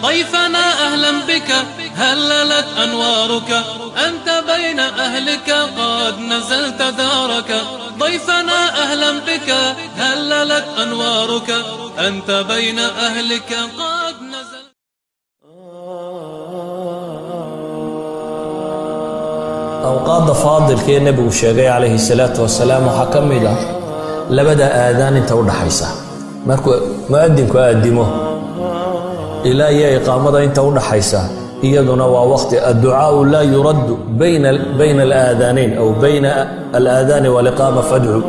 ضيفنا أهلا بك، هللت أنوارك، أنت بين أهلك قد نزلت دارك. ضيفنا أهلا بك، هللت أنوارك، أنت بين أهلك قد نزلت. Awqaadda faadilka ee nebigu sheegay calayhi salaatu wasalaam waxaa ka mid ah labada aadaan inta u dhaxaysa, markuu mu'adinku aadimo ilaa iyo iqaamada inta u dhaxaysa, iyaduna waa waqti adducaau laa yuraddu bayna alaadaanayn aw bayna alaadaani waliqaama fadcu.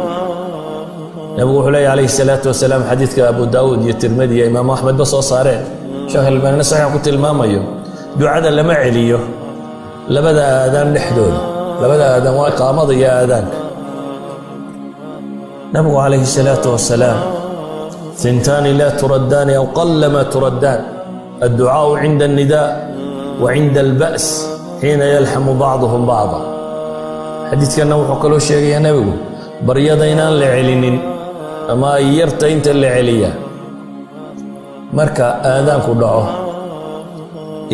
Nebigu wuxuu leeya calayhi salaatu wasalaam, xadiidka Abu Daawuud iyo Tirmidi iyo Imaamu Axmedba soo saareen, Sheekh Albaanina saxiix ku tilmaamayo, ducada lama celiyo labada aadaan dhexdooda. Labada aadaan waa iqaamada iyo aadaanka. Nabigu calayhi salaatu wasalaam: hintaani laa turaddaani aw qalamaa turaddaan, adducaau cinda alnidaa wa cinda alba's xiina yalxamu bacduhum bacda. Xadiidkanna wuxuu kaloo sheegayaa nebigu baryada inaan la celinin ama ay yarta inta la celiyaa marka aadaanku dhaco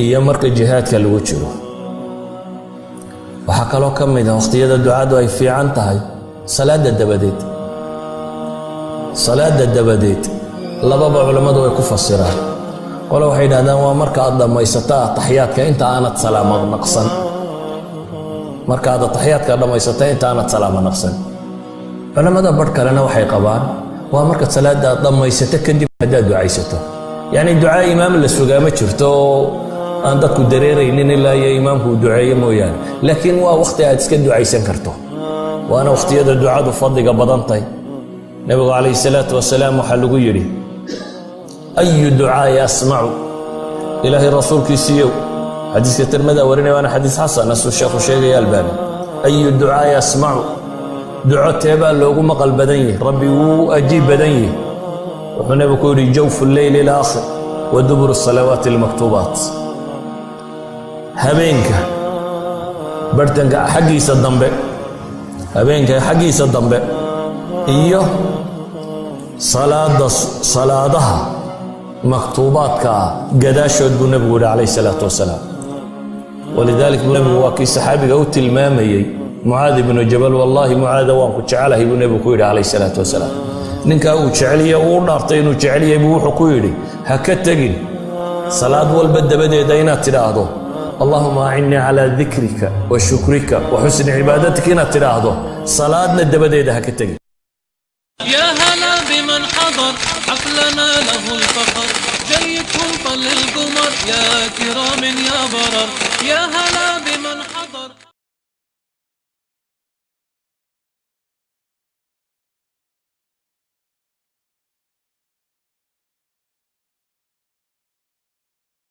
iyo marka jihaadka lagu jiro. Waxaa kaloo ka mid a wakhtiyada ducadu ay fiican tahay salaadda dabadeed. Salaadda dabadeed lababa culammadu way ku fasiraan. Qole waxay yidhahdaan waa marka aad dhammaysato ataxiyaadka inta aanad salaamo naqsan, marka aad ataxiyaadka dhammaysato inta aanad salaamo naqsan. Culammada barh kalena waxay qabaan waa markaad salaadda aad dhammaysato kadib haddaad ducaysato. Yacni ducaa imaam la sugaa ma jirto oo aan dadku dareeraynin ilaa iyo imaamku uu duceeyo mooyaane, laakiin waa wakhti aad iska ducaysan karto, waana wakhtiyada ducadu fadliga badantahay. Nebigu calayhi salaatu wasalaam waxaa lagu yidhi: ayu ducaa'i asmacu? Ilaahay rasuulkiisiiyow, xadiiska Tirmida warinaya, waana xadiis xasan asuu sheekhu sheegaya Albaani, ayu ducaa'i asmacu, duco teebaa loogu maqal badan yihi, Rabbi wuu ajiib badan yihi? Wuxuu nebigu ku yidhi: jawfu lleyli alaakhir wa duburu salawaati almaktuubaat. Habeenka barhtanka xaggiisa dambe, habeenka xaggiisa dambe iyo salaada, salaadaha maktuubaadka ah gadaashood, buu nebigu yidhi calayhi salaatu wasalaam. Walidaalik buu nebigu waa kii saxaabiga u tilmaamayey, Mucaad ibnu Jabal: wallaahi Mucaada, waan ku jecelahay, buu nebigu ku yidhi calayhi salaatu wasalaam. Ninkaa uu jeceliye, uu dhaartay inuu jecelyahay, buu wuxuu ku yidhi: ha ka tegin salaad walba dabadeeda inaad tidhaahdo allahuma acinnii calaa dikrika wa shukrika wa xusni cibaadatika, inaad tidhaahdo salaadna dabadeeda ha ka tegin. يا هلا بمن حضر حفلنا له الفخر، جيدكم طل القمر، يا كرام يا برر، يا هلا.